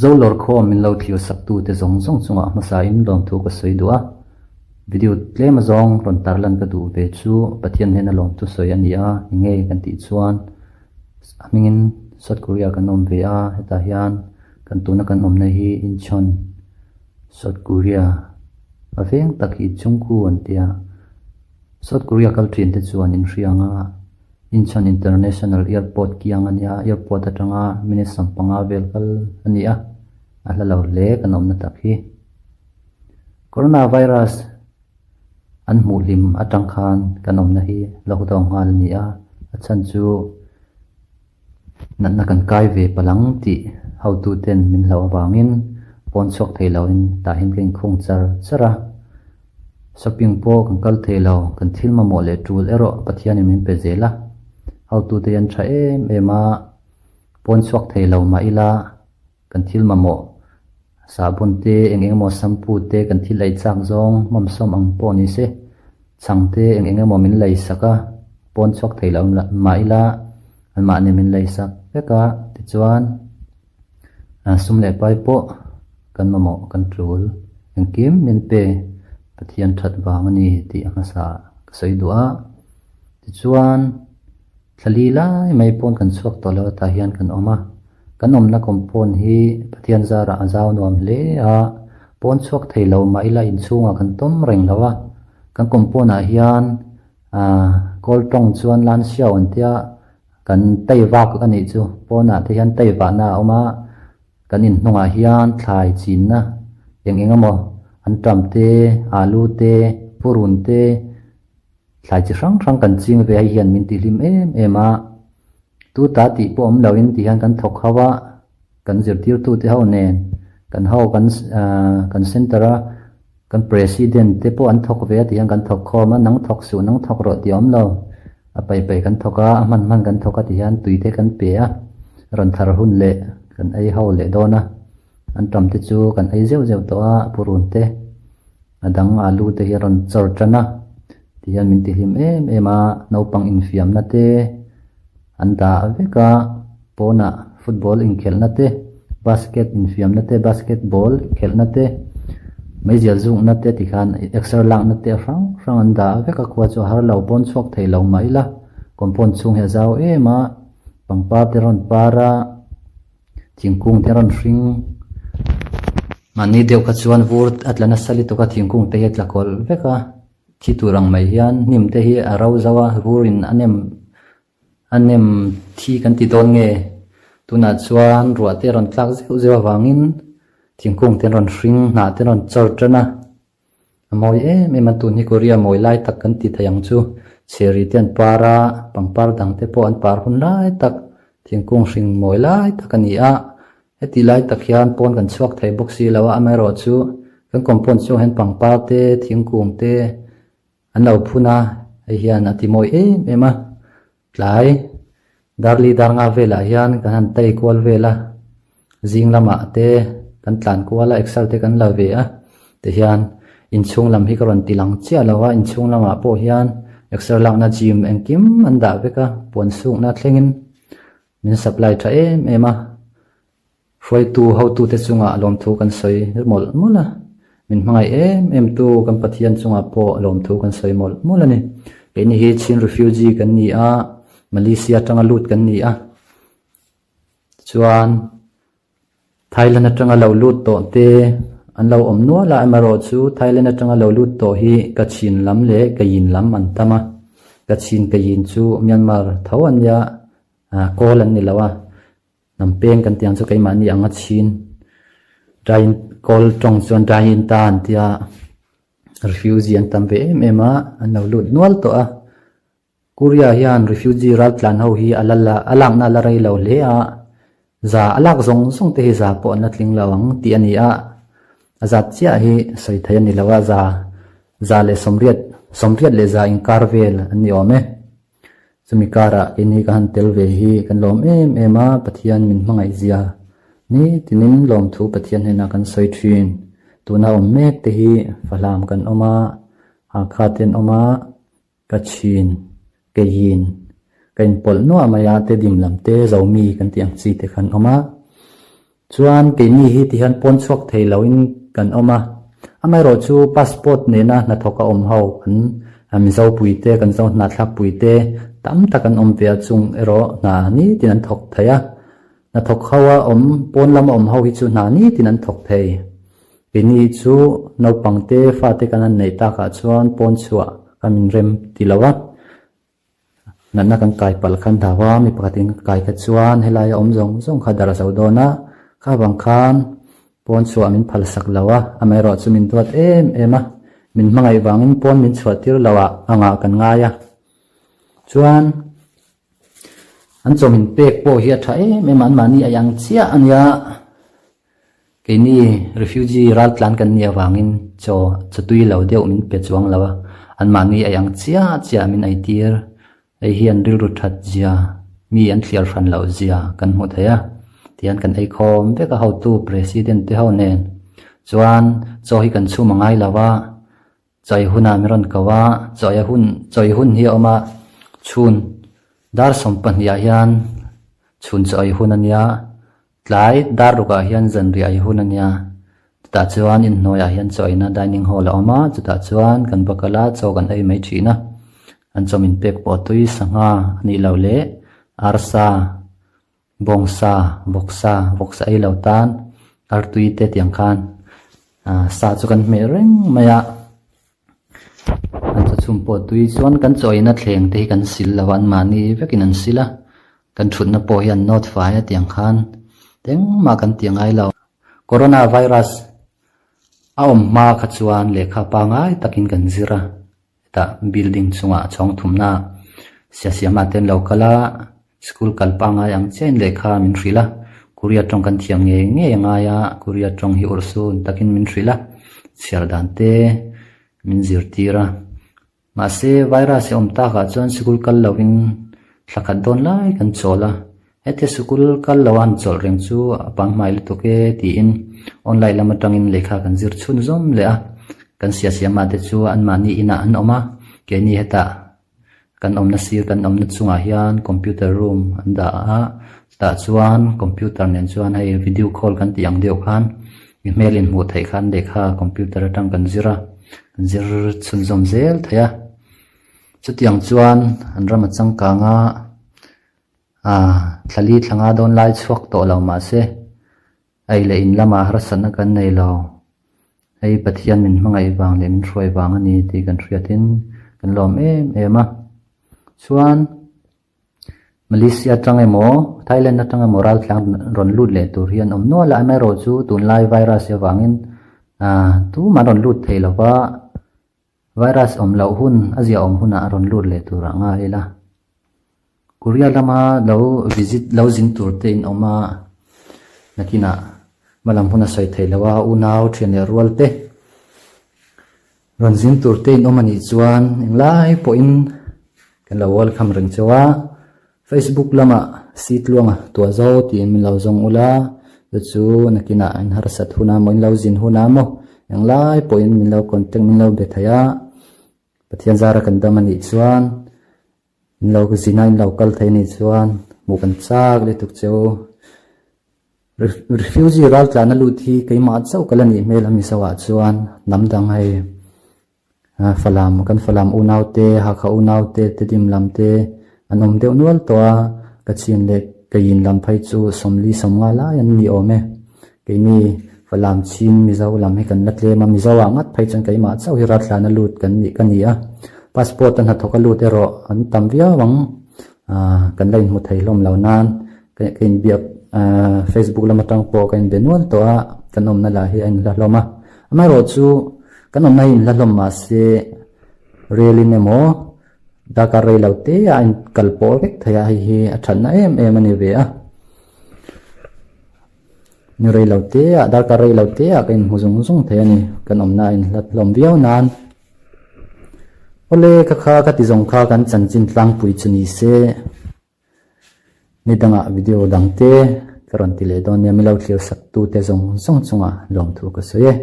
Zolawrkhawm min lo thlir saktute zawng zawng chungah hmasain lawmthu ka sawi duh a. Video tlem azawng rawn tarlan ka duh ve chu Pathian hnena lawmthu sawi a ni a, enge kan tih chuan a hmingin South Korea kan awm ve a, hetah hian kan tuna kan awmna hi Incheon, South Korea a veng tak hi Jungku an tia. South Korea kal thin te chuan in hria ang a, Incheon International Airport kiang a nia, airport atanga minute 15 vel kal a ni a, a hla lo hle kan awmna tak hi. Coronavirus an hmuh hlim atang khan kan awmna hi lockdown nghal a ni a, a chhan chu Natna kan kai ve palang tih hotuten min hlauh avangin pawn chhuak thei loin tah hian ka inkhung char char a. Shopping pawh kan kal thei lo, kan thil mamawh leh tul erawh Pathianin min pe zel a. Hotute hi an tha em em a, pawn chhuak thei lo mah ila kan thil mamawh sahbawn te, eng eng emaw shampoo te, kan thil ei chak zawng hmawmsawm ang pawh ni se, chhang te eng eng emaw min lei sak a, pawn chhuak thei lo mah ila anmahni min lei sak vek a, tichuan sum leh pai pawh kan mamawh kan tul engkim min pe Pathian that vang a ni tih a hmasa ka sawi duh a, tichuan. Thlali lai mai pawn kan chhuak tawh lo tah hian kan awm a, kan awmna compound hi Pathian zarah a zau nuam hle a, pawn chhuak thei lo mah ila inchhungah kan tawm reng lo a, kan compound ah hian aah kawl tawng chuan lan siau an tia kan tei vak a nih chu, pawnah te hian tei vahna a awm a, kan inhnungah hian thlai chinna eng eng emaw an tam te, alu te, purun te. Thlai chi hrang hrang kan ching ve hei hian min tihlim em em a, tu ta tih pawh awm loin ti hian kan thawk ho a, kan zirtirtute ho nen kan ho kan kan center a kan president te pawh an thawk ve a ti hian kan thawk khawm a, nang thawk suh nang thawk rawh tih a awm lo, a pai pai kan thawk a, a hman hman kan thawk a ti hian tui te kan pe a, rawn thar hun leh kan ei ho leh dawn a, an tam te chu kan ei zeuh zeuh tawh a purun te. A dang alu te hi a rawn chawr tan a, ti hian min tihlim em em a, naupang infiamna te an dah vek a, pawnah football inkhelhna te, basket infiamna te, basketball khelhna te, meizial zukna te tikhan exer lakna te a hrang hrang an dah vek a, khua chu a har lo pawn chhuak thei lo mah ila compound chhung hi a zau em a, pangpar te rawn par a. Thingkung te rawn hring mahni deuh kha chuan vur a tla nasa lutuk a thingkung te hi a tla kawlh vek a thi tur ang mai hian hnim te hi a ro zo a vur in a nem a nem thi kan ti dawn nge tunah chuan ruah te a rawn tlak zeuh zeuh avangin thingkung te an rawn hring hnah te an rawn chawr tan a. A mawi em em a, tun hi Korea mawi lai tak kan ti thei ang chu. Cherry te an par a, pangpar dang te pawh an par hun lai tak, thingkung hring mawi lai tak a ni a. Heti lai tak hian pawn kan chhuak thei bawk si lo a, amaherawhchu kan compound chhungah hian pangpar te, thingkung te an lo phun a, hei hian a ti mawi em em a. Tlai Darli dar nga velah hian kan han tei kual vel a, zing lamah te kan tlan kual a, exer te kan la ve a, tihian inchhung lam hi ka rawn ti lang chiah lo a, inchhung lamah pawh hian exer lakna gym engkim an dah vek a, puan sukna thlengin min supply tha em em a. Hruaitu hotute chungah lawmthu kan sawi mawlh mawlh a, min hmangaih em em tu kan Pathian chungah pawh lawmthu kan sawi mawlh mawlh a ni. Keini hi Chin refugee kan ni a, Malaysia atanga lut kan ni a, tichuan Thailand atanga lo lut tawh te an lo awm nual a, amaherawhchu Thailand atanga lo lut tawh hi Kachin lam leh Kayin lam an tam a, Kachin Kayin chu Myanmar tho an nia, Kawl an ni lo a. Hnam peng kan tih ang chu keimahni anga chhin dry kawl tawng chuan dry in ta an tia refugee an tam ve em em a an lo lut nual tawh a Korea hian refugee raltlan ho hi a la la a lakna a la rei lo hle a za a lak zawng zawng te hi za pawh an la tling lo ang tih a ni a a zat chiah hi sawi thei a ni lo a za za leh sawmriat sawmriat leh za inkar vel an ni awm e. Chumi karah keini ka han tel ve hi kan lawm em em a, Pathian min hmangaih zia ni tinin lawmthu Pathian hnenah kan sawi thin. Tuna awm mek te hi Fahlam kan awm a, Hakha te an awm a, ka chhin, keiin ka inpawlh nuah mai a, Tedim lam te Zomi kan tih ang chi te khan awm a. Chuan keini hi tihian pawn chhuak thei loin kan awm a, amaherawhchu passport nena hnathawk a awm ho kan Mizo puite, kan Zo hnahthlak puite tam tak an awm ve a, chung erawh hna nitin an thawk thei a. Hnathawk ho a awm, pawn lama awm ho hi chu hna nitin an thawk thei. Keini chu naupangte fate kan han neih takah chuan pawn chhuah kan inrem ti lo a. Natna kan kai palh khan hlau a, mi pakhatin ka kai kha chuan helaia awm zawng zawng kha darh zo dawn a, kha vang khan pawn chhuah min phal sak lo a, amaherawh chu min duat em em a, min hmangaih vangin pawn min chhuah tir lo ah angah kan ngai a. Chuan an chaw min pek pawh hi a tha em em a, anmahni a iang chiah a nia. Keini refugee raltlan kan nih avangin chaw chaw tui lo deuh min pe chuang lo a, anmahni ei ang chiah chiah min ei tir. Hei hi an rilru that zia, mi an thliar hran loh zia kan hmuh thei a. Tihian kan ei khawm vek a hotu president te ho nen chuan chaw hi kan chhum a ngai lo a, chaw ei hunah min rawn ko a, chaw ei hun chaw ei hun hi a awm a, chhun dar 12 ah hian chhun chaw ei hun a nia. Tlai dar rukah hian zanriah ei hun a nia. Chutah chuan inhnuaiah hian chaw eina dining hall a awm a, chutah chuan kan va kal a, chaw kan ei mai thin a. An chaw min pek pawh tui sangha a nih loh leh arsa, bawngsa, vawksa, vawksa ei lo tan artui te tiang khan sa chu kan hmeh reng mai a. An chaw chhum pawh tui chuan kan chaw eina thleng te hi kan sil lo a, anmahni vekin an sil a. Kan thutna pawh hi an nawt fai a tiang khan engmah kan ti ngai lo. Corona virus a awm hma kha chuan lehkha pangai takin kan zir a, hetah building chungah chhawng thumna siasiamah te an lo kal a, school kal pangai ang chiahin lehkha min hrilh a, Korea tawng kan thiam ngei ngei a ngai a, Korea tawng hi urhsun takin min hrilh a, chhiar dan te min zirtir a. Mahse, virus hi awm takah chuan sikul kal lovin thla khat dawn lai kan chawl a, hete sikul kal lo a han chawlh reng chu a panghmai lutuk e tiin online lam atangin lehkha kan zir chhun zawm leh a, kan siasiamah te chu anmahni inah an awm a, keini hetah kan awmna sir kan awmna chungah hian computer room an dah a, chutah chuan computer nen chuan hei video call kan tih ang deuh khan mi hmel inhmuh theih khan lehkha computer atang kan zir a. An zir chhunzawm zel thei a, chutiang chuan an ram a changkang a, ah thlali thla nga dawn lai chhuak tawh lo mahse ei leh in lamah harsatna kan nei lo, hei Pathian min hmangaih vang leh min hruai vang a ni tih kan hriatin kan lawm em em a, chuan. Malaysia atang emaw, Thailand atang emaw raltlang rawn lut leh tur hi an awm nual a, amaherawhchu tunlai virus hi avangin tumah an rawn lut thei lo va, virus awm loh hun, a ziahawm hunah a rawn lut leh tur ah ngai ila. Korea lama lo visit, lo zin tur te in awm a, nakinah hmalam hun a sawi thei lo a, unau thian leh rual te Rawn zin tur te in awm a nih chuan englai pawhin kan lo welcome reng cheu a, Facebook lamah seat luanga tuah zo tiin min lo zawng ula, chu chu nakinah in harsat hun a maw in lo zin hun a maw englai pawhin min lo contact min lo be thei a, Pathian zara kan dam a nih chuan in lo zin a in lo kal thei a nih chuan hmuh kan chak lutuk cheu. Refugee raltlana lut hi keimah chauh ka la nih hmel a Mizo ah chuan hnam dang hei Falam kan Falam unau te Hakha unau te Tedim lam te an awm deuh nual tawh a Kachin leh Kayin lam phei chu 40 50 lai an ni awm e keini Falam Chin Mizo lam hi kan la tlem a Mizo ah ngat phei chuan keimah chauh hi raltlana lut kan nih ka ni a passport a hnathawk a lut erawh an tam viau ang kan la inhmu thei hlawm lo nan. Ka inbiak Facebook lam atang pawh ka inbe nual tawh a, kan awmna lah hi a inhla hlawm a. Amaherawhchu kan awmna hi inhla hlawm mahse rel in emaw darkar rei lo te a inkal pawh vek thei a, hei hi a thatna em em a ni ve a. Ni rei lo te ah darkar rei lo te ah ka inhmu zung zung thei a ni, kan awmna a inhla hlawm viau nan. Awle ka kha ka ti zawng kha kan chanchin tlangpui chu ni se. Ni dangah video dang te ka rawn ti leh dawn nia, milo thlir sak tu te zawng zawng chungah lawmthu ka sawi e.